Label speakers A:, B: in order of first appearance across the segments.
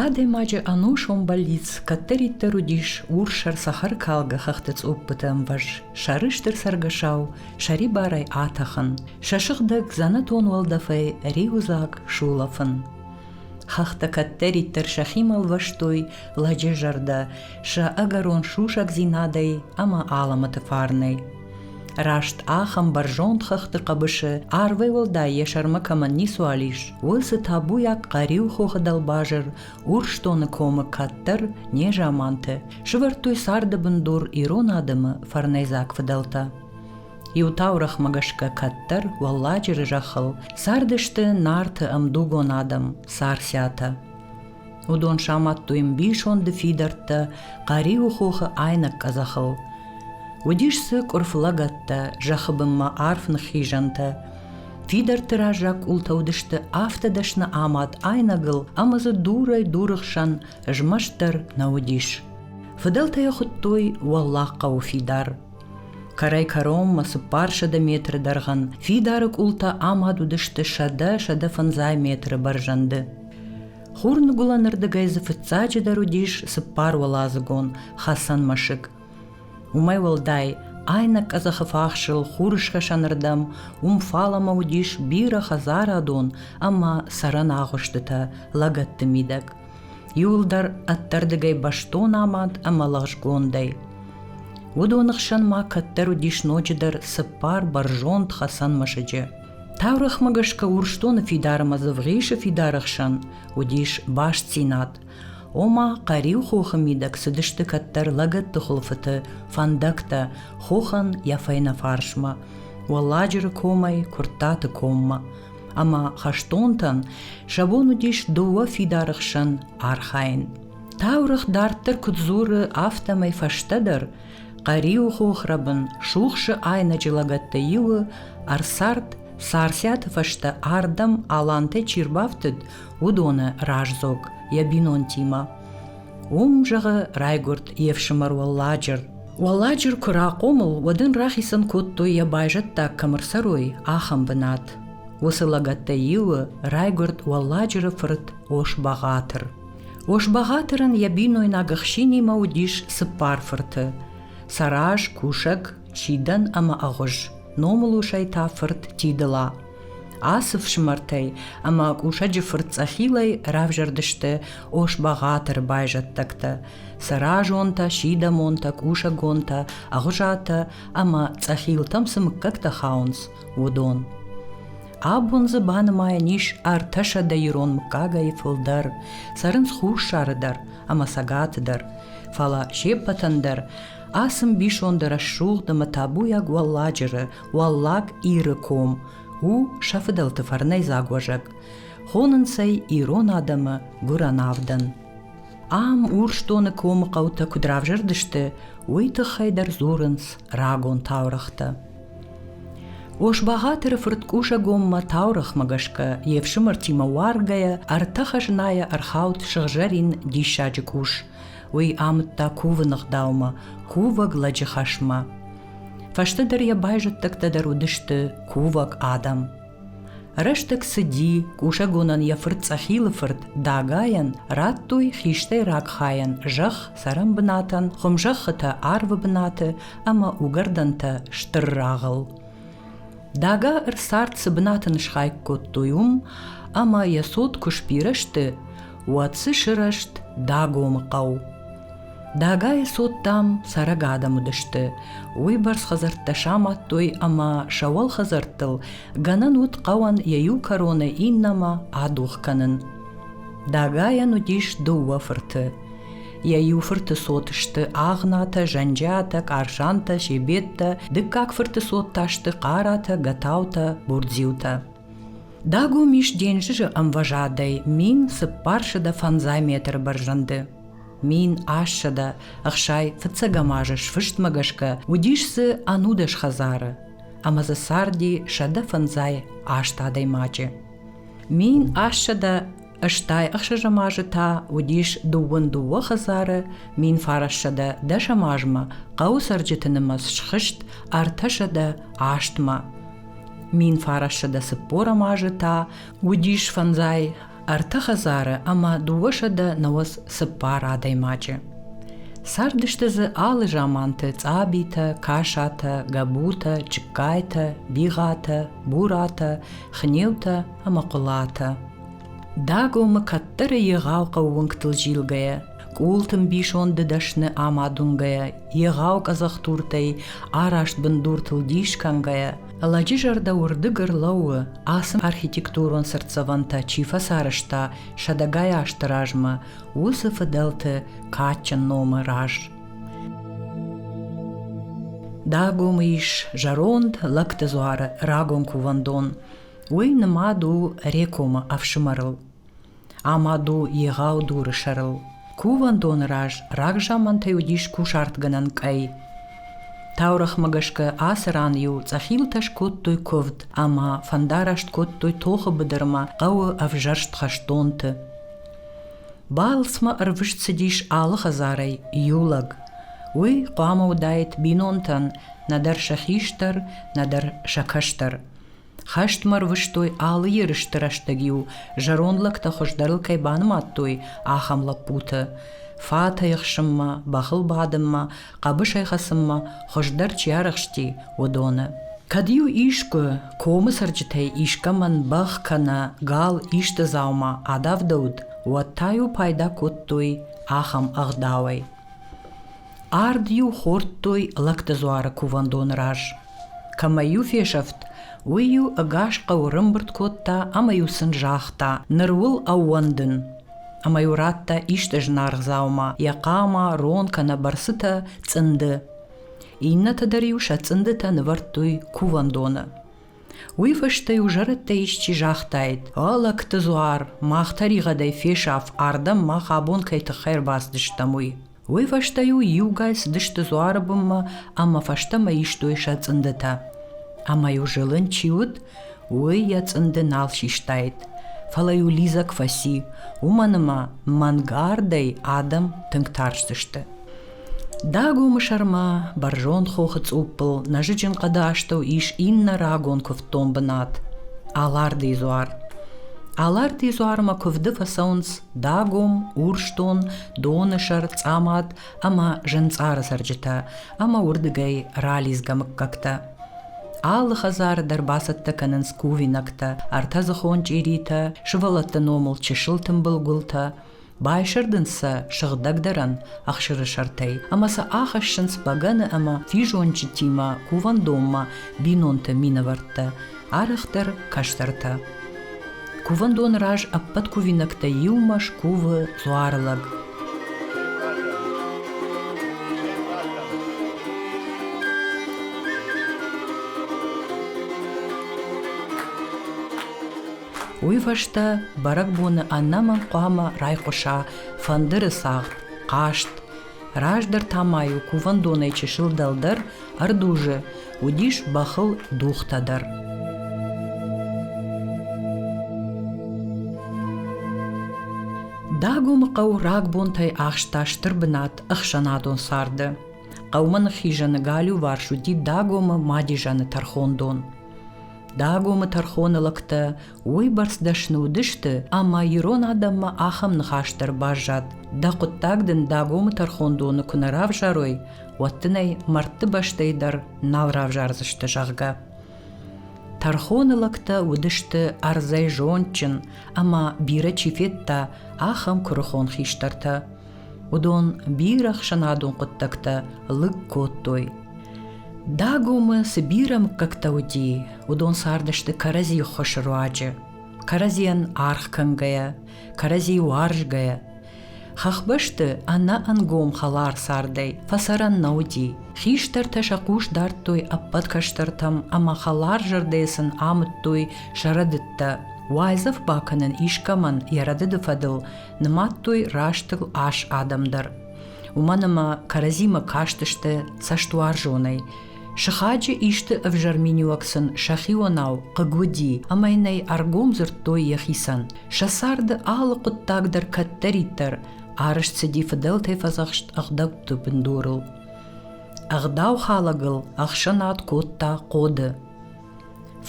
A: Адӕймаджы ӕнусон бӕллиц кӕддӕриддӕр уыдис урссӕр цӕхӕркалгӕ хӕхты цъуппыты ӕмвӕз, сӕрыстыр цӕргӕсау сӕрибарӕй атӕхын, сӕ сыгъдӕг дзӕнӕтон уӕлдӕфӕй риуыдзаг сулӕфын. Хӕхтӕ кӕддӕриддӕр сӕхимӕ лвӕстой лӕджы зӕрдӕ сӕ ӕгӕрон сусӕгдзинадӕй ӕмӕ алӕмӕты фарнӕй. Раст ахӕм бӕрзонд хӕхты хъӕбысы арвӕй уӕлдай йӕ сӕрмӕ кӕмӕн ницуал ис, уыцы табуйаг Хъӕриу хохы дӕлбазыр Урсдоны комы кӕддӕр незаманты сывӕрдтой царды бындур ирон адӕмы фӕрнӕйдзаг фыдӕлтӕ. Иу таурӕгъмӕ гӕсгӕ кӕддӕр Уӕлладжыры зӕххыл цардысты Нарты ӕмдугон адӕм Царциатӕ. Уыдон самадтой ӕмбисонды фидӕрттӕ Хъӕриуы хохы айнӕг къӕдзӕхыл. Уыдис дзы къуырф лӕгӕттӕ, зӕххы бынмӕ арф ныххизӕнтӕ. Фидӕртты раззаг къултӕ уыдысты афтӕ дӕсны амад айнӕгыл ӕмӕ дзы дурӕй дуры хсӕн змӕст дӕр нӕ уыдис. Фыдӕлтӕ йӕ хуыдтой Уӕллагхъӕуы фидар. Кӕрӕй-кӕронмӕ 400 метры дӕргъӕн фидары къултӕ амад уыдысты 100-150 метры бӕрзӕнды. Хурныгуылӕнырдыгӕй дзы фыццаджыдӕр уыдис цыппаруӕладзыгон хӕцӕн мӕсыг. Уымӕй уӕлдай, айнӕг къӕдзӕхы фахсыл хурыскӕсӕнырдӕм уым фалӕмӕ уыдис бирӕ хӕдзарадон ӕмӕ цӕрӕн агъуыстытӕ лӕгӕтты мидӕг. Иуылдӕр ӕддӕрдыгӕй бӕстон амад ӕмӕ лӕгъзгондӕй. Уыдоны хсӕн ма кӕддӕр уыдис ноджыдӕр цыппар бӕрзонд хӕцӕн мӕсыджы. Таурӕгъмӕ гӕсгӕ Урсдоны фидар ӕмӕ Дзывгъисы фидары хсӕн уыдис бастдзинад, ома Хъӕриу хохы мидӕг цыдысты кӕддӕр лӕгӕтты хуылфыты фӕндӕгтӕ хохӕн йӕ фӕйнӕ фарсмӕ, Уӕлладжыры комӕй Куырттаты коммӕ, ӕмӕ хӕстонтӕн сӕ бон уыдис дыууӕ фидары хсӕн архайын. Таурӕгъ дарддӕр куыд дзуры, афтӕмӕй фӕстӕдӕр Хъӕриуы хохрӕбын Сухсы айнӕджы лӕгӕттӕй иуы ӕрцард Царциаты фӕстӕ ардӕм алантӕй чи рбафтыд, уыдоны раздзог йӕ бинонтимӕ. Уым, зӕгъы, райгуырд йе фсымӕр Уӕлладжыр. Уӕлладжыр куы рахъомыл, уӕд ын рахицӕн кодтой йӕ байзӕддаг кӕм ӕрцӕрой, ахӕм бынат. Уыцы лӕгӕттӕй иуы райгуырд Уӕлладжыры фырт Ос-Бӕгъатыр. Ос-Бӕгъатырӕн йӕ бинойнаг ӕхсинимӕ уыдис цыппар фырты: Цӕраз, Кусӕг, Сидӕн ӕмӕ Ӕгъуыз, номылусӕй та фырт Тидыла. Ацы фсымӕртӕй ӕмӕ Кусӕджы фырт Цъӕхилӕй равзӕрдысты Ос-Бӕгъатыры байзӕддӕгтӕ: Цӕразонтӕ, Сидӕмонтӕ, Кусӕгонтӕ, Ӕгъуызатӕ ӕмӕ Цъӕхилтӕм цы мыггӕгтӕ хауынц, уыдон. Абон дзы банымайӕн ис 300 ирон мыггагӕй фылдӕр, цӕрынц Хуссары дӕр ӕмӕ Цӕгаты дӕр, фӕлӕ се ппӕтӕн дӕр ацы ӕмбисонды рӕсугъд ӕмӕ табуйаг Уӕлладжыры Уӕллаг Иры ком у сӕ фыдӕлты фӕрнӕйдзаг уӕзӕг, хонынц ӕй ирон адӕмы гуырӕн авдӕн. Ам Урсдоны комы хъӕутӕ куыд равзӕрдысты, уый тыххӕй дӕр дзурынц рагон таурӕгътӕ. Ос-Бӕгъатыры фырт Къусӕгоммӕ таурӕгъмӕ гӕсгӕ йе фсымӕртимӕ уаргӕйӕ ӕртӕ хӕзнайӕ ӕрхауд сыгъзӕрин диссаджы къус. Уый амыдта кувыны гъдаумӕ, кувӕг лӕджы хӕсмӕ. Фӕстӕдӕр йӕ байзӕддӕгтӕ дӕр уыдысты кувӕг адӕм. Рӕстӕг цыди, Къусӕгонӕн йӕ фырт Цъӕхилы фырт Дагайӕн радтой хистӕйраг хайӕн зӕхх цӕрӕнбынатӕн, хуымзӕххытӕ арвы бынаты ӕмӕ уыгӕрдӕнтӕ стыр рагъыл. Дага ӕрцард цы бынаты нысхайк кодтой, уым, ӕмӕ йӕ цот куы сбирӕ сты, уӕд дзы сырӕзт Дагомы хъӕу. Дагайы цот, дам, цӕрӕг адӕм уыдысты, уыйбӕрц хӕдзӕрттӕ самадтой ӕмӕ сӕ уӕлхӕдзӕрттыл гӕнӕн уыд хъӕуӕн йӕ иу кӕронӕй иннӕмӕ адугъ кӕнын. Дагайӕн уыдис дыууӕ фырты. Йӕ иу фырты цот сты Агънатӕ, Зӕнджиатӕ, Къарсантӕ, Себеттӕ, дыккаг фырты цот та сты Хъаратӕ, Гатаутӕ, Бурдзиутӕ. Дагом ис денджызы ӕмвӕзадӕй 1450 метры бӕрзӕнды. 1865 азы сфыстмӕ гӕсгӕ уыдис дзы ӕнудӕс хӕдзары, ӕмӕ дзы царди 158 адӕймаджы. 1886 азы та уыдис дыууын дыууӕ хӕдзары, 1910 азмӕ хъӕуы цӕрджыты нымӕц схызт 308-мӕ. 1940 азы та уыдис фӕндзай. Ӕртӕ хӕдзары ӕмӕ 294 адӕймаджы. Цардысты дзы алы заманты Цъабитӕ, Касатӕ, Гӕбутӕ, Чыккайтӕ, Бигъатӕ, Буратӕ, Хнеутӕ ӕмӕ Хъуылатӕ. Дагомы кӕддӕры егъау хъӕууынгтыл зилгӕйӕ, къулты мбисонды дӕсны амадунгӕйӕ, егъау къӕдзӕхдуртӕй арӕзт бындуртыл дис кӕнгӕйӕ, лӕджы зӕрдӕ уырдыг ӕрлӕууы, ацы архитектурон цыртдзӕвӕнтӕ чи фӕцарӕзта сӕдӕгай азты размӕ, уыцы фыдӕлты кадджын номы раз. Дагомы ис зӕронд лӕгты дзуары рагон кувӕндон. Уый нымад у Рекомы ӕфсымӕрыл. Амад у егъау дуры сӕрыл. Кувӕндоны раз рагзамантӕй уыдис кусартгӕнӕн къӕй. Таурӕгъмӕ гӕсгӕ ацы ран-иу цъӕхилтӕ скодтой куывд ӕмӕ фӕндараст кодтой тохы быдырмӕ хъӕуы ӕвзӕрст хӕстонты. Балцмӕ ӕрвыст цыдис алы хӕдзарӕй иу лӕг. Уый хъуамӕ уыдаид бинонтӕн нӕдӕр сӕ хистӕр, нӕдӕр сӕ кӕстӕр. Хӕстмӕ рвыстой алы ерысты рӕстӕг-иу зӕронд лӕгтӕ хуыздӕрыл кӕй банымадтой, ахӕм лӕппуты. Фатӕй ӕхсынмӕ, бӕхыл бадынмӕ, хъӕбысӕй хӕцынмӕ хуыздӕр чи арӕхсти, уыдоны. Кӕд-иу искуы комы цӕрджытӕй искӕмӕн бӕх кӕнӕ гал исты дзаума адавдӕуыд, уӕд та-иу пайда кодтой ахӕм ӕгъдауӕй. Ард-иу хордтой Лӕгты дзуары кувӕндоны раз. Кӕмӕй-иу фесӕфт, уый-иу ӕгас хъӕуы рымбырд кодта ӕмӕ-иу сын загъта: «Ныр уыл ӕууӕндын!» Ӕмӕ-иу радта исты зынаргъ дзаума, йӕ хъама, рон кӕнӕ бӕрцытӕ, цъынды. Иннӕтӕ дӕр-иу сӕ цъындытӕ нывӕрдтой кувӕндоны. Уый фӕстӕ-иу зӕрӕдтӕ исчи загътаид: «О лӕгты дзуар, мах тӕригъӕдӕй фесаф, ардӕм мах абон кӕй тыххӕй ӕрбацыдыстӕм, уый». Уый фӕстӕ-иу иугай цыдысты дзуары бынмӕ ӕмӕ фӕстӕмӕ истой сӕ цъындытӕ. Ӕмӕ-иу зылын чи уыд, уый йӕ цъынды нал систаид, фӕлӕ-иу лидзӕг фӕци, уымӕн ӕмӕ мӕнгардӕй адӕм тынг тарстысты. Дагомы сӕрмӕ, бӕрзонд хохы цъуппыл, нӕзыджын хъӕды астӕу ис иннӕ рагон куывддон бынат – Алардыйы дзуар. Алардыйы дзуармӕ куывды фӕцӕуынц Дагом, Урсдон, Донысӕр, Цъамад ӕмӕ Зынцъары цӕрджытӕ ӕмӕ уырдыгӕй ралидзгӕ мыггӕгтӕ. Алы хӕдзары дӕр бацӕттӕ кӕнынц кувинӕгтӕ, ӕртӕдзыхон чъиритӕ, сывӕллӕтты номыл чысыл тымбыл гуылтӕ, Байсӕрдынц сӕ сыгъдӕгдӕрӕн ӕхсыры сӕртӕй ӕмӕ сӕ ахӕссынц бӕгӕны ӕмӕ физонджытимӕ кувӕндонмӕ бинонты минӕвӕрттӕ, арӕхдӕр кӕстӕртӕ. Кувӕндоны раз ӕппӕт кувинӕгтӕ иумӕ скувы дзуарылӕг. Уый фӕстӕ бӕрӕгбоны ӕнӕмӕнг хъуамӕ райхъуыса фӕндыры цагъд, хъазт. Раздӕр та ма-иу кувӕндонӕй чысыл дӕлдӕр ӕрдузы уыдис бӕхыл дугътӕ дӕр. Дагомы хъӕу рагбонтӕй ахста стыр бынат ӕхсӕнадон царды. Хъӕумӕ ныххизӕны галиуварс уыди Дагомы Мадизӕны тӕрхондон. Дагомы тӕрхоны лӕгтӕ уыйбӕрц дӕсны уыдысты, ӕмӕ ирон адӕммӕ ахӕм ныхас дӕр баззад: дӕ хъуыддаг дын Дагомы тӕрхондоны куы нӕ равзарой, уӕд дын ӕй мӕрдты бӕстӕй дӕр нал равзардзысты, зӕгъгӕ. Тӕрхоны лӕгтӕ уыдысты ӕрдзӕй зондджын ӕмӕ бирӕ чи федта, ахӕм куырыхон хистӕртӕ. Уыдон бирӕ ӕхсӕнадон хъуыддӕгтӕ лыг кодтой. Дагомы цы бирӕ мыггӕгтӕ уыди, уыдон цардысты кӕрӕдзийы ххуысы руаджы, кӕрӕдзийӕн аргъ кӕнгӕйӕ, кӕрӕдзи уарзгӕйӕ. Хӕхбӕсты ӕнӕ ӕнгом хӕлар цардӕй фӕцӕрӕн нӕ уыди. Хистӕртӕ сӕ хъус дардтой ӕппӕт кӕстӕртӕм ӕмӕ хӕларзӕрдӕйӕ сын амыдтой сӕ рӕдыдтӕ. Уайдзӕф бакӕнын искӕмӕн йӕ рӕдыды фӕдыл нымадтой рӕстыл ас адӕм дӕр. Уымӕн ӕмӕ кӕрӕдзимӕ кастысты цӕстуарзонӕй. Сыхаджы исты ӕвзӕр миниуӕг сын сӕхионау хъыг уыди ӕмӕ йын ӕй ӕргом дзырдтой йӕхицӕн. Сӕ царды алы хъуыддаг дӕр кӕддӕриддӕр арӕзт цыди фыдӕлтӕй фӕдзӕхст ӕгъдӕутты бындурыл. Ӕгъдаухалӕгыл ӕхсӕнад кодта хъоды.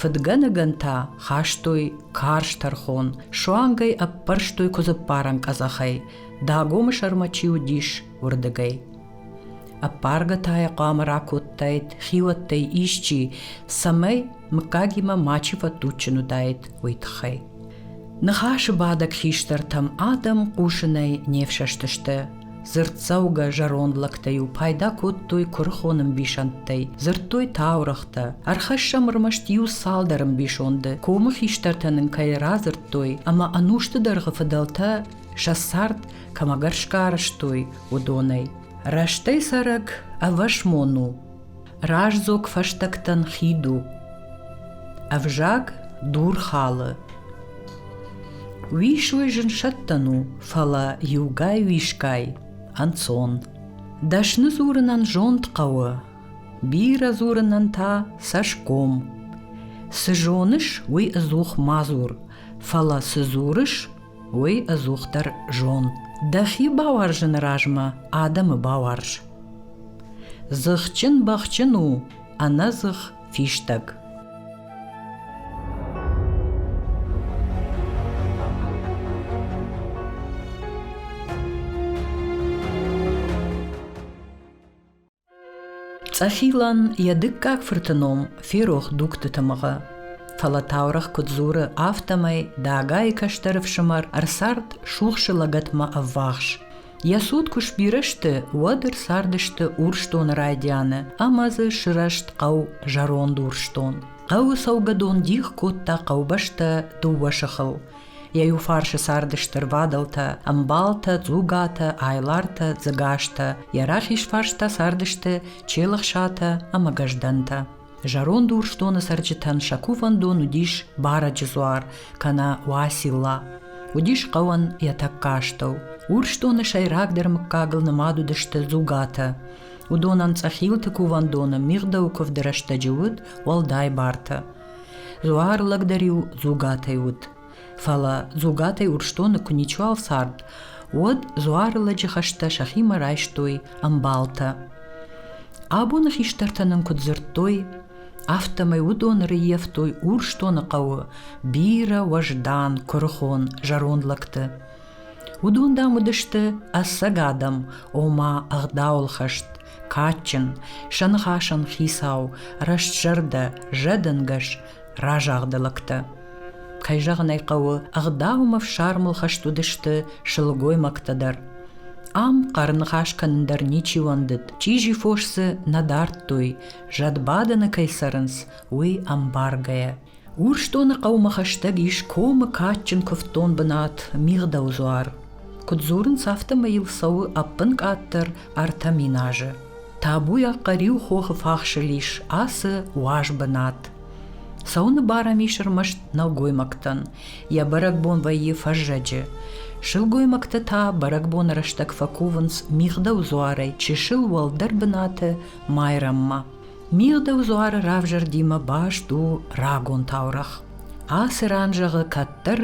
A: Фыдгӕнӕгӕн та хастой карз тӕрхон, суанг ӕй ӕппӕрстой куыдзыппарӕн къӕдзӕхӕй, Дагомы сӕрмӕ чи уыдис, уырдыгӕй. Ӕппаргӕ та йӕ хъуамӕ ракодтаид хиуӕттӕй исчи, цӕмӕй мыггагимӕ мачи фӕтуджджын уыдаид, уый тыххӕй. Ныхасы бадӕг хистӕртӕм адӕм хъусынӕй не фсӕстысты. Дзырддзӕугӕ зӕронд лӕгтӕ-иу пайда кодтой куырыхон ӕмбисӕндтӕй, дзырдтой таурӕгътӕ. Ӕрхӕссӕм ӕрмӕст иу цалдӕр ӕмбисонды, комы хистӕртӕ нын кӕй радзырдтой ӕмӕ ӕнусты дӕргъы фыдӕлтӕ сӕ цард кӕмӕ гӕсгӕ арӕзтой, уыдонӕй. Рӕстӕй цӕрӕг ӕвӕсмон у, раздзог фӕстӕгтӕн хид у. Ӕвзаг дур халы. Уисой зын сӕттӕн у, фӕлӕ иугай уисгай ӕнцон. Дӕсны дзурынӕн зонд хъӕуы, бирӕ дзурынӕн та цӕсгом. Цы зоныс, уый ӕдзух ма дзур, фӕлӕ цы дзурыс, уый ӕдзухдӕр зон. Дӕхи бауарзыны размӕ адӕмы бауарз. Дзыхджын бӕхджын у, ӕнӕдзых фистӕг. Цъӕхилӕн йӕ дыккаг фырты ном ферох дугты тымыгъы. Фӕлӕ таурӕгъ куыд дзуры, афтӕмӕй Дагайы кӕстӕр ӕфсымӕр ӕрцард Сухсы лӕгӕтмӕ ӕввахс. Йӕ цот куы сбирӕ сты, уӕд ӕрцардысты Урсдоны райдианы ӕмӕ дзы сырӕзт хъӕу Зӕронд Урсдон. Хъӕуы цӕугӕдон дих кодта хъӕубӕстӕ дыууӕ сыхыл. Йӕ иу фарсы цардысты рвадӕлтӕ, ӕмбалтӕ, Дзугатӕ, Айлартӕ, Дзыгастӕ, йӕ рахиз фарс та цардысты Челӕхсатӕ ӕмӕ Гӕздӕнтӕ. Зӕронд Урсдоны цӕрджытӕн сӕ кувӕндон уыдис Барӕджы дзуар кӕнӕ Уацилла. Уыдис хъӕуӕн йӕ тӕккӕ астӕу. Урсдоны сӕйрагдӕр мыггагыл нымад уыдысты Дзугатӕ. Уыдонӕн Цъӕхилты кувӕндоны мигъдӕуы куывды рӕстӕджы уыд уӕлдай бартӕ. Дзуар лӕг дӕр-иу Дзугатӕй уыд. Фӕлӕ Дзугатӕй Урсдоны куы ничиуал цард, уӕд дзуары лӕджы хӕстӕ сӕхимӕ райстой ӕмбалтӕ. Абоны хистӕртӕ нын куыд дзырдтой, афтӕмӕй уыдон ӕрыййӕфтой Урсдоны хъӕуы бирӕ уӕздан, куырыхон зӕронд лӕгты. Уыдон, дам, уыдысты ӕцӕг адӕм, ома ӕгъдауыл хӕст, кадджын, сӕ ныхасӕн хицау, рӕстзӕрдӕ, зӕдӕнгӕс, разагъды лӕгтӕ. Кӕй зӕгъын ӕй хъӕуы, ӕгъдаумӕ фсармыл хӕст уыдысты сылгоймӕгтӕ дӕр. Ам хъӕрныхас кӕнын дӕр ничи уӕндыд, чъизи фос дзы нӕ дардтой, зӕдбадӕны кӕй цӕрынц, уый ӕмбаргӕйӕ. Урсдоны хъӕумӕ хӕстӕг ис комы кадджын куывддон бынат Мигъдӕудзуар. Куыд дзурынц, афтӕмӕй йыл цӕуы ӕппынкъаддӕр 3000 азы. Табуйаг Хъӕриу хохы фахсыл ис ацы уаз бынат. Цӕуыны бар ӕм ис ӕрмӕст нӕлгоймӕгтӕн. Йӕ бӕрӕгбон вӕййы фӕззӕджы. Сылгоймӕгтӕ та бӕрӕгбоны рӕстӕг фӕкувынц Мигъдӕудзуарӕй чысыл уӕлдӕр бынаты Майрӕммӕ. Мигъдӕудзуары равзӕрдимӕ баст у рагон таурӕгъ. Ацы ран, зӕгъы, кӕддӕр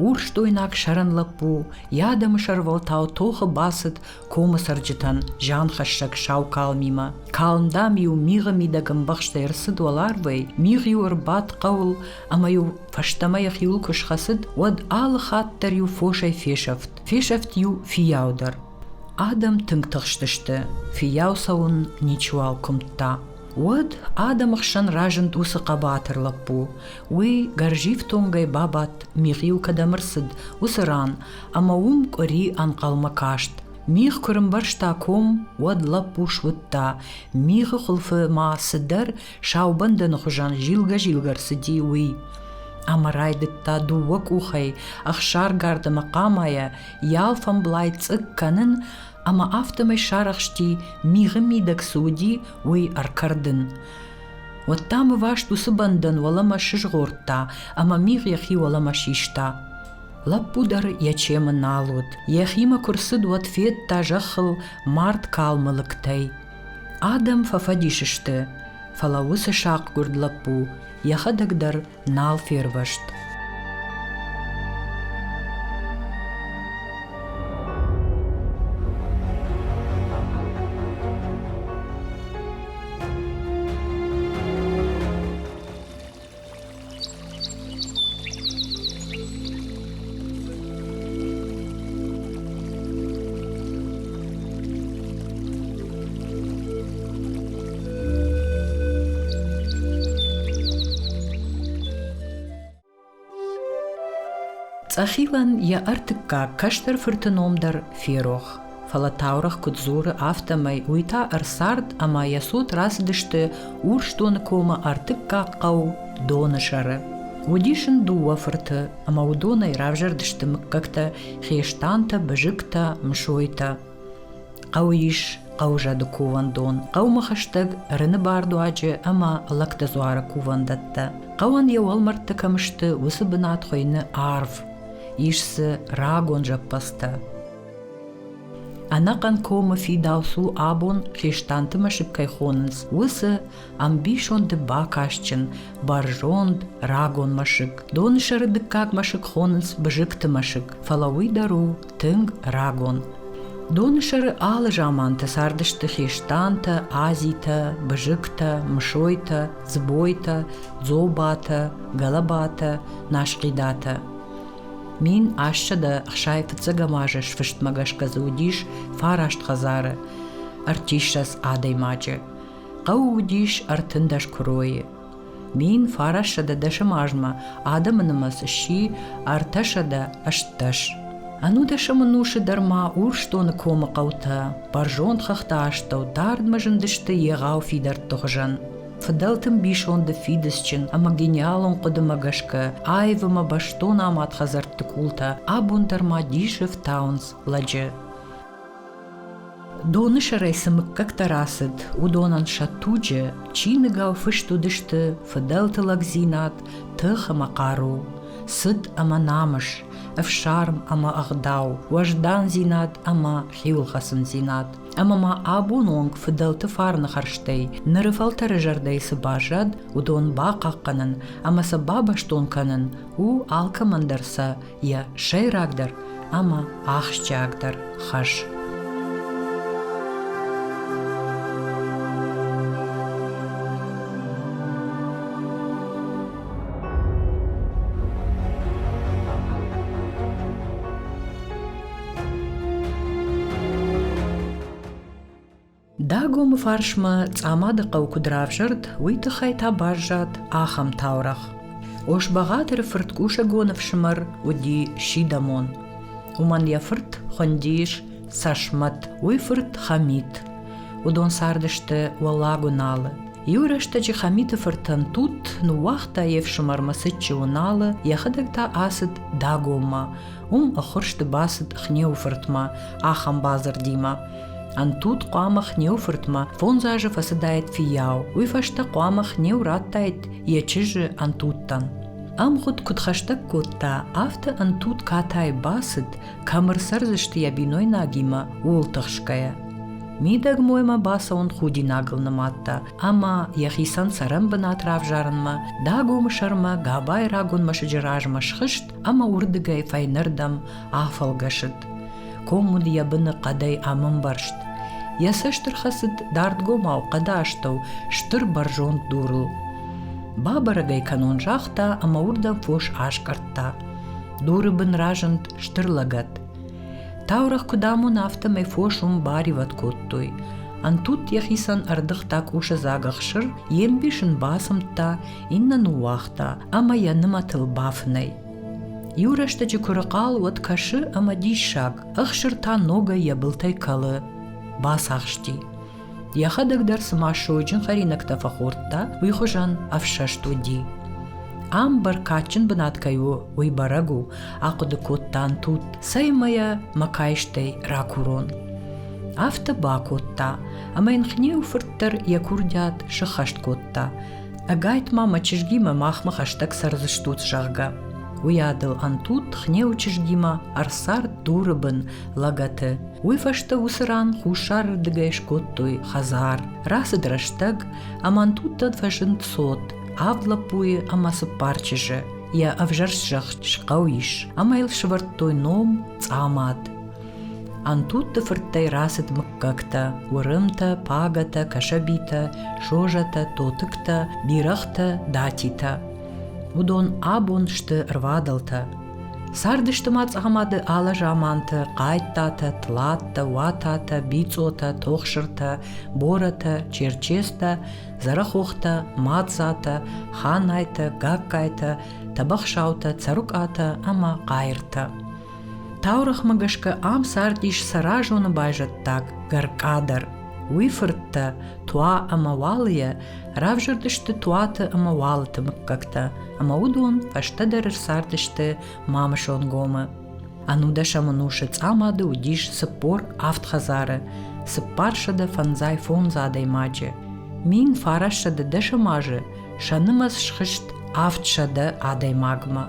A: урсдойнаг сӕрӕн лӕппу йӕ адӕмы сӕрвӕлтау тохы бацыд комы цӕрджытӕн зианхӕссӕг сау калмимӕ. Калм, дам-иу мигъы мидӕг ӕмбӕхстӕй ӕрцыд уӕларвӕй, мигъ-иу ӕрбадт хъӕуыл ӕмӕ-иу фӕстӕмӕ йӕхиуыл куы схӕцыд, уӕд алы хатт дӕр-иу фосӕй фесӕфт, фесӕфт-иу фиййау дӕр. Адӕм тынг тыхстысты, фиййау цӕуын ничиуал куымдта. Уӕд адӕмы хсӕн разынд уыцы хъӕбатыр лӕппу. Уый гӕрзифтонгӕй бабадт, мигъ-иу кӕдӕм ӕрцыд, уыцы ран, ӕмӕ уым къуыри ӕнхъӕлмӕ каст. Мигъ куы рымбӕрзта ком, уӕд лӕппу суыдта, мигъы хуылфы ма цыдӕр сау бӕндӕны хуызӕн зилгӕ-зилгӕ рцыди, уый. Ӕмӕ райдыдта дыууӕ къухӕй ӕхсаргард ӕмӕ хъамайӕ йӕ алфӕмблай цъыкк кӕнын ӕмӕ афтӕмӕй сарӕхсти, мигъы мидӕг цы уыди, уый ӕркӕрдын. Уӕд та ӕваст уыцы бӕндӕн уӕлӕмӕ сызгъордта ӕмӕ мигъ йӕхи уӕлӕмӕ систа. Лӕппу дӕр йӕ чемы нал уыд. Йӕхимӕ куы рцыд, уӕд федта зӕххыл мард калмы лыгтӕй. Адӕм фӕфӕдис сты, фӕлӕ уыцы сахъгуырд лӕппу йӕхӕдӕг дӕр нал фервӕзт. Цъӕхилӕн йӕ ӕртыккаг кӕстӕр фырты ном дӕр ферох, фӕлӕ таурӕгъ куыд дзуры, афтӕмӕй уый та ӕрцард ӕмӕ йӕ цот рацыдысты Урсдоны комы ӕртыккаг хъӕу Донысӕры. Уыдис ын дыууӕ фырты ӕмӕ уыдонӕй равзӕрдысты мыггӕгтӕ Хестантӕ, Бызыгтӕ, Мсойтӕ. Хъӕуы ис хъӕузӕды кувӕндон, хъӕумӕ хӕстӕг Рыны бардуаджы ӕмӕ Лӕгты дзуары кувӕндӕттӕ. Хъӕуӕн йӕ уӕлмӕрдтӕ кӕм сты, уыцы бынат хуыйны Арв. Ис дзы рагон зӕппӕдзтӕ. Ӕнӕхъӕн комы фидауц у абон Хестанты мӕсыг кӕй хонынц, уыцы ӕмбисонды бакастджын, бӕрзонд рагон мӕсыг. Донысӕры дыккаг мӕсыг хонынц Бызыкты мӕсыг, фӕлӕ уый дӕр у тынг рагон. Донысӕры алы заманты цардысты хестантӕ, азитӕ, бызыгтӕ, мсойтӕ, дзбойтӕ, дзобатӕ, гӕлӕбатӕ, наскъидатӕ. 1865 азы сфыстмӕ гӕсгӕ дзы уыдис фараст хӕдзары, ӕртиссӕдз адӕймаджы. Хъӕуы уыдис 13 куыройы. 1910 азмӕ адӕмы нымӕц сси 318. Ӕнудӕсӕм ӕнусы дӕр ма Урсдоны комы хъӕутӕ бӕрзонд хӕхты астӕу дардмӕ зындысты егъау фидӕртты хуызӕн. Фыдӕлты мбисонды фидыцджын ӕмӕ гениалон хъуыдымӕ гӕсгӕ аив ӕмӕ бӕстон амад хӕдзӕртты къултӕ абон дӕр ма дисы фтауынц лӕджы. Доны сӕрӕй цы мыггӕгтӕ рацыд, уыдонӕн сӕ туджы чиныгау фыст уыдысты фыдӕлты лӕгдзинад, тых ӕмӕ хъару, цыт ӕмӕ намыс, ӕфсарм ӕмӕ ӕгъдау, уӕздандзинад ӕмӕ хиуылхӕцындзинад. Ӕмӕ ма абон онг фыдӕлты фарны хӕрзтӕй ныры фӕлтӕры зӕрдӕйы цы баззад, уыдон бахъахъхъӕнын ӕмӕ сӕ бабӕстон кӕнын у алкӕмӕн дӕр сӕ йӕ сӕйрагдӕр ӕмӕ ахсджиагдӕр хӕс. Дагомы фарсмӕ Цъамады хъӕу куыд равзӕрд, уый тыххӕй та баззад ахӕм таурӕгъ. Ос-Бӕгъатыры фырт Къусӕгоны фсымӕр уыди Сидӕмон. Уымӕн йӕ фырт хуындис Цӕсмӕт, уый фырт Хӕмит. Уыдон цардысты Уӕллаг Уыналы. Иу рӕстӕджы Хӕмиты фыртӕн тутт ныууагъта йе фсымӕрмӕ цытджы Уыналы, йӕхӕдӕг та ацыд Дагоммӕ. Уым ӕххуырсты бацыд Хнеуы фыртмӕ ахӕм бадзырдимӕ. Ӕнтуд хъуамӕ Хнеуы фыртмӕ фондз азы фӕцыдаид фыййау, уый фӕстӕ хъуамӕ Хнеу радтаид йӕ чызджы Ӕнтудтӕн. Ӕмгъуыд куыд хӕстӕг кодта, афтӕ Ӕнтуд катайы бацыд, кӕм ӕрцӕрдзысты йӕ бинойнагимӕ, ууыл тыхсгӕйӕ. Мидӕгмоймӕ бацӕуын худинагыл нымадта ӕмӕ йӕхицӕн цӕрӕнбынат равзарынмӕ Дагомы сӕрмӕ Габайы рагон мӕсыджы размӕ схызт ӕмӕ уырдыгӕй фӕйнӕрдӕм афӕлгӕсыд. Ком уыд йӕ быны хъӕдӕй ӕмӕмбӕрзт. Йӕ цӕст ӕрхӕцыд дардгомау хъӕды астӕу стыр бӕрзонд дурыл. Бабӕрӕг ӕй кӕнон загъта ӕмӕ уырдӕм фос аскъӕрдта. Дуры бын разынд стыр лӕгӕт. Таурӕгъ куыд амоны, афтӕмӕй фос уым баривӕд кодтой. Ӕнтутт йӕхицӕн ӕрдыгъта къусы дзаг ӕхсыр, йе мбис ын бацымдта, иннӕ ныууагъта ӕмӕ йӕ нымӕтыл бафынӕй. Иу рӕстӕджы куы рыхъал, уӕд кӕсы ӕмӕ диссаг, ӕхсыр та ногӕй йӕ былтӕй кӕлы. Бацахсти. Йӕхӕдӕг дӕр цыма сойджын хӕринӕгтӕ фӕхордта, уый хуызӕн ӕфсӕст уыди. Ам бӕркадджын бынат кӕй у, уый бӕрӕг у, ахъуыды кодта Антут, цӕй мӕ йӕ мӕ каистӕй ракурон. Афтӕ бакодта, ӕмӕ йын Хнеуы фырт дӕр йӕ курдиат сыххӕст кодта. Ӕгайтма мӕ чызгимӕ махмӕ хӕстӕг цӕрдзыстут, зӕгъгӕ. Уыйадыл Антут Хнеуы чызгимӕ ӕрцард дуры бын лӕгӕты. Уый фӕстӕ уыцы ран хуссарырдыгӕй скодтой хӕдзар. Рацыд рӕстӕг, ӕмӕ Антуттӕн фӕзынд цот, авд лӕппуйы ӕмӕ цыппар чызджы. Йӕ ӕвзӕрст зӕхх схъӕу ис, ӕмӕ йыл сӕвӕрдтой ном Цъамад. Антутты фырттӕй рацыд мыггӕгтӕ: Уырымтӕ, Пагӕтӕ, Кӕсӕбитӕ, Созӕтӕ, Тотыктӕ, Бирӕгътӕ, Датитӕ. Уыдон абон сты ӕрвадӕлтӕ. Цардысты ма Цъамады алы заманты Хъайттатӕ, Тлаттӕ, Уататӕ, Бицъотӕ, Тохсыртӕ, Борӕтӕ, Черчестӕ, Дзӕрӕхохтӕ, Мадзатӕ, Ханайтӕ, Гагкайтӕ, Тӕбӕхсаутӕ, Цӕрукъатӕ ӕмӕ Хъайыртӕ. Таурӕгъмӕ гӕсгӕ ам цардис Цӕразоны байзӕддаг Гӕркъа дӕр. Уый фырттӕ Туа ӕмӕ Уалыйӕ равзӕрдысты Туаты ӕмӕ Уалыты мыггӕгтӕ, ӕмӕ уыдон фӕстӕдӕр ӕрцардысты Мамысонгомы. Ӕнудӕсӕм ӕнусы Цъамады уыдис 47 хӕдзары, 455 адӕймаджы. 1910 азы сӕ нымӕц схызт 700 адӕймагмӕ.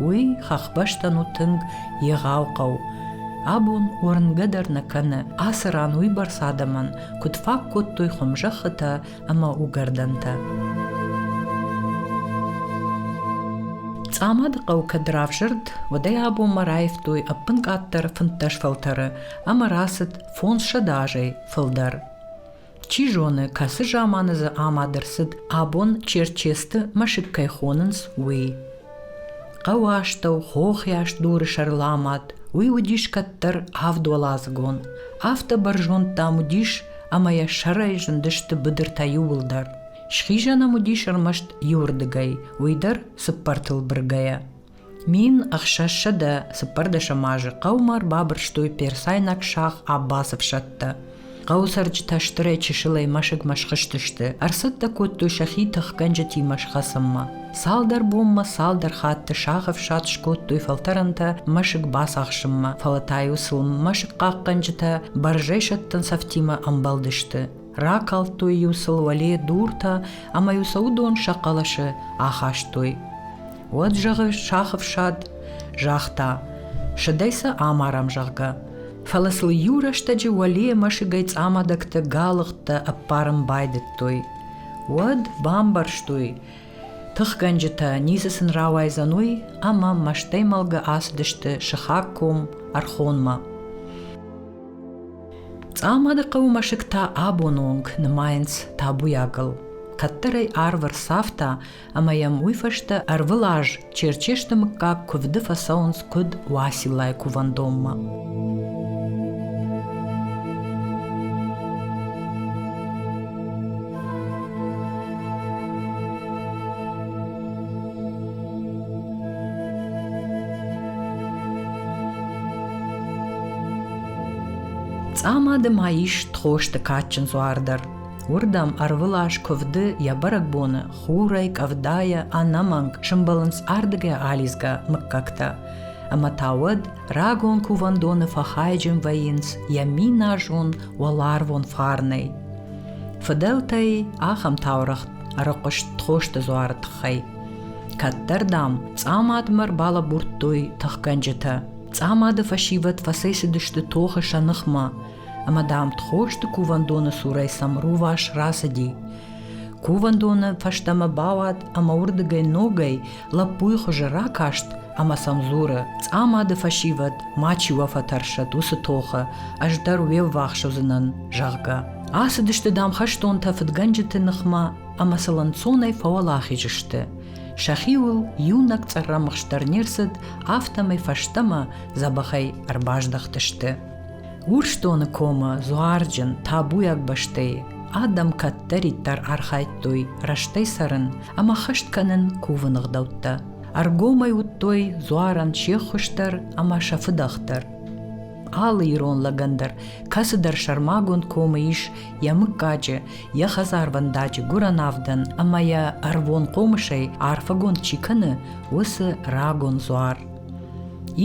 A: Уый хӕхбӕстӕн у тынг егъау хъӕу. Абон уырнгӕ дӕр нӕ кӕны, ацы ран уыйбӕрц адӕмӕн куыд фаг кодтой хуымзӕххытӕ ӕмӕ уыгӕрдӕнтӕ. Цъамады хъӕу кӕд равзӕрд, уӕдӕй абонмӕ раивтой ӕппынкъаддӕр 15 фӕлтӕры ӕмӕ рацыд 500 азӕй фылдӕр. Чи зоны, кӕцы заманы дзы амад ӕрцыд, абон Черчесты мӕсыг кӕй хонынц, уый. Хъӕуы астӕу хохыйас дуры сӕрыл амад, уый уыдис кӕддӕр авдуӕладзыгон. Афтӕ бӕрзонд, дам, уыдис, ӕмӕ йӕ сӕрӕй зындысты быдыртӕ иууылдӕр. Схизӕн ӕм уыдис ӕрмӕст иуырдыгӕй, уый дӕр цыппӕртыл быргӕйӕ. 1614 азы хъӕумӕ ӕрбабырстой персайнаг сах Аббасы ӕфсӕдтӕ. Хъӕуы цӕрджытӕ стырӕй-чысылӕй мӕсыгмӕ схызтысты, ӕрцӕттӕ кодтой сӕхи тыхгӕнджытимӕ схӕцынмӕ. Цалдӕр бонмӕ цалдӕр хатты сах ӕфсад скодтой фӕлтӕрӕнтӕ мӕсыг бацахсынмӕ, фӕлӕ та-иу сыл мӕсыг хъахъхъӕнджытӕ бӕрзӕйсӕттӕн цӕфтимӕ ӕмбӕлдысты. Ракалдтой-иу сыл уӕле дуртӕ ӕмӕ-иу сӕ уыдон сӕ хъӕлӕсы ахастой. Уӕд, зӕгъы, сах ӕфсад загъта, сыдӕй сӕ амарӕм, зӕгъгӕ. Фӕлӕ сыл иу рӕстӕджы уӕлейӕ мӕсыгӕй цъамадӕгтӕ галыгъдтӕ ӕппарын байдыдтой. Уӕд бамбӕрстой, тыхгӕнджытӕ ницы сын рауайдзӕн уый, ӕмӕ мӕстӕймӕлгӕ ацыдысты сыхаг ком Ӕрхонмӕ. Цъамады хъӕуы мӕсыг та абоны онг нымайынц табуйагыл. Кӕддӕр ӕй арв ӕрцавта, ӕмӕ йӕм уый фӕстӕ ӕрвылаз Черчесты мыггаг куывды фӕцӕуынц куыд Уациллайы кувӕндонмӕ. Цъамады ма ис Тхосты кадджын дзуар дӕр. Уырдӕм ӕрвылаз куывды йӕ бӕрӕгбоны хурӕй, къӕвдайӕ ӕнӕмӕнг сӕмбӕлынц ардыгӕй алидзгӕ мыггӕгтӕ. Ӕмӕ та уӕд рагон кувӕндоны фӕхайджын вӕййынц йӕ миназон уӕларвон фарнӕй. Фыдӕлтӕй ахӕм таурӕгъ ӕрыхъуыст Тхосты дзуары тыххӕй. Кӕддӕр, дам, Цъамадмӕ ӕрбалӕбурдтой тыхгӕнджытӕ. Цъамады фӕсивӕд фӕцӕйцыдысты тохы сӕ ныхмӕ, ӕмӕ, дам, Тхосты кувӕндоны цурӕй сӕм рувас рацыди. Кувӕндоны фӕстӕмӕ бауад ӕмӕ уырдыгӕй ногӕй лӕппуйы хуызы ракаст ӕмӕ сӕм дзуры: «Цъамады фӕсивӕд, мачи уӕ фӕтӕрсӕд уыцы тохы, ӕз дӕр уе ввахс уыдзынӕн», зӕгъгӕ. Ацыдысты, дам, хӕстонтӕ фыдгӕнджыты ныхмӕ ӕмӕ сыл ӕнцонӕй фӕуӕлахиз сты. Сӕхиуыл иунӕг цъӕррӕмыхст дӕр не рцыд, афтӕмӕй фӕстӕмӕ дзӕбӕхӕй ӕрбаздӕхтысты. Урсдоны комы дзуарджын, табуйаг бӕстӕйы адӕм кӕддӕриддӕр архайдтой рӕстӕй цӕрын ӕмӕ хӕст кӕнын кувыны гъдӕуттӕ. Ӕргомӕй уыдтой дзуарӕн се ххуыс дӕр ӕмӕ сӕ фыдӕх дӕр. Алы ирон лӕгӕн дӕр кӕцыдӕр сӕрмагонд комы ис йӕ мыггаджы, йӕ хӕдзарвӕндаджы гуырӕн авдӕн ӕмӕ йӕ ӕрвон хъомысӕй арфӕгонд чи кӕны, уыцы рагон дзуар.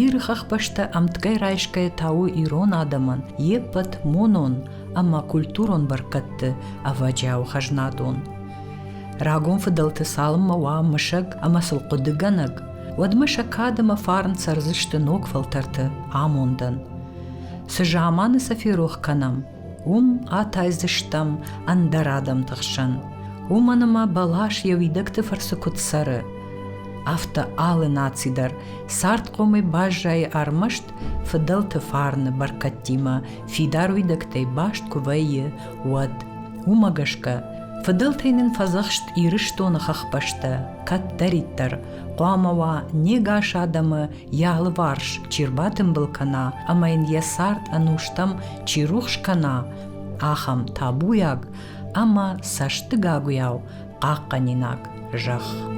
A: Иры хӕхбӕстӕ ӕмткӕй райсгӕйӕ та у ирон адӕмӕн йе ппӕт монон ӕмӕ культурон бӕркӕдты ӕвӕджиауы хӕзнадон. Рагон фыдӕлты цалынмӕ уа мысӕг ӕмӕ сыл хъуыдыгӕнӕг, уӕдмӕ сӕ кад ӕмӕ фарн цӕрдзысты ног фӕлтӕрты амондӕн. Цы заманы сӕ ферох кӕнӕм, уым атайдзыстӕм ӕндӕр адӕмты хсӕн, уымӕн ӕмӕ бӕлас йӕ уидӕгты фӕрцы куыд цӕры, афтӕ алы наци дӕр цардхъомӕй баззайы ӕрмӕст фыдӕлты фарны бӕркӕдтимӕ фидар уидӕгтӕй баст куы вӕййы, уӕд. Уымӕ гӕсгӕ Фыдӕлтӕй нын фӕдзӕхст Ирыстоны хӕхбӕстӕ кӕддӕриддӕр хъуамӕ уа не гас адӕмы йӕ алыварс чи рбатымбыл кӕна ӕмӕ йын йӕ цард ӕнустӕм чи рухс кӕна, ахӕм табуйаг ӕмӕ цӕстыгагуыйау хъахъхъӕнинаг зӕхх.